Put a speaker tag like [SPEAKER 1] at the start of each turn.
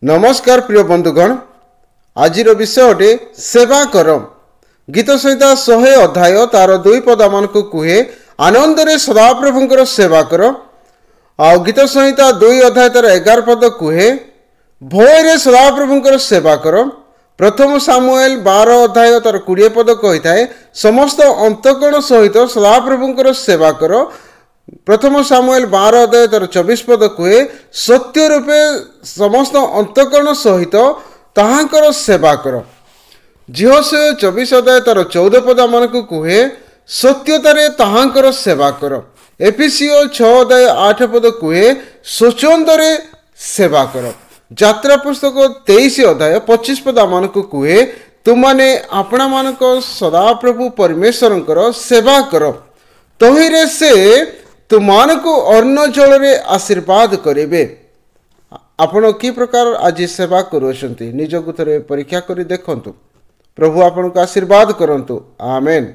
[SPEAKER 1] ନମସ୍କାର ପ୍ରିୟ ବନ୍ଧୁଗଣ, ଆଜିର ବିଷୟ ଅଟେ ସେବା କର। ଗୀତ ସଂହିତା 100 ଅଧ୍ୟାୟ ତାର 2 ପଦ ଆମମାନଙ୍କୁ କୁହେ, ଆନନ୍ଦରେ ସଦାପ୍ରଭୁଙ୍କର ସେବା କର। ଆଉ ଗୀତ ସଂହିତା 2 ଅଧ୍ୟାୟ ତାର 11 ପଦ କୁହେ, ଭୟରେ ସଦାପ୍ରଭୁଙ୍କର ସେବା କର। ପ୍ରଥମ ସାମୁଏଲ 12 ଅଧ୍ୟାୟ ତାର 20 ପଦ କହିଥାଏ, ସମସ୍ତ ଅନ୍ତଃକରଣ ସହିତ ସଦାପ୍ରଭୁଙ୍କର ସେବା କର। ପ୍ରଥମ ସାମୁଏଲ 12 ଅଧ୍ୟାୟ ତାର 24 ପଦ କୁହେ, ସତ୍ୟ ରୂପେ ସମସ୍ତ ଅନ୍ତଃକରଣ ସହିତ ତାହାଙ୍କର ସେବା କର। ଯିହୋଶୂୟ 24 ଅଧ୍ୟାୟ ତାର 14 ପଦ ଆମମାନଙ୍କୁ କୁହେ, ସତ୍ୟତାରେ ତାହାଙ୍କର ସେବା କର। ଏଫିସୀୟ 6 ଅଧ୍ୟାୟ 8 ପଦ କୁହେ, ସ୍ୱଚ୍ଛନ୍ଦରେ ସେବା କର। ଯାତ୍ରା ପୁସ୍ତକ 23 ଅଧ୍ୟାୟ 25 ପଦ ଆମମାନଙ୍କୁ କୁହେ, ତୁମାନେ ଆପଣାମାନଙ୍କ ସଦାପ୍ରଭୁ ପରମେଶ୍ୱରଙ୍କର ସେବା କର, ତହିଁରେ ସେ ତୁମମାନଙ୍କୁ ଅନ୍ନ ଜଳରେ ଆଶୀର୍ବାଦ କରିବେ। ଆପଣ କି ପ୍ରକାର ଆଜି ସେବା କରୁଅଛନ୍ତି, ନିଜକୁ ଥରେ ପରୀକ୍ଷା କରି ଦେଖନ୍ତୁ। ପ୍ରଭୁ ଆପଣଙ୍କୁ ଆଶୀର୍ବାଦ କରନ୍ତୁ। ଆମେନ୍।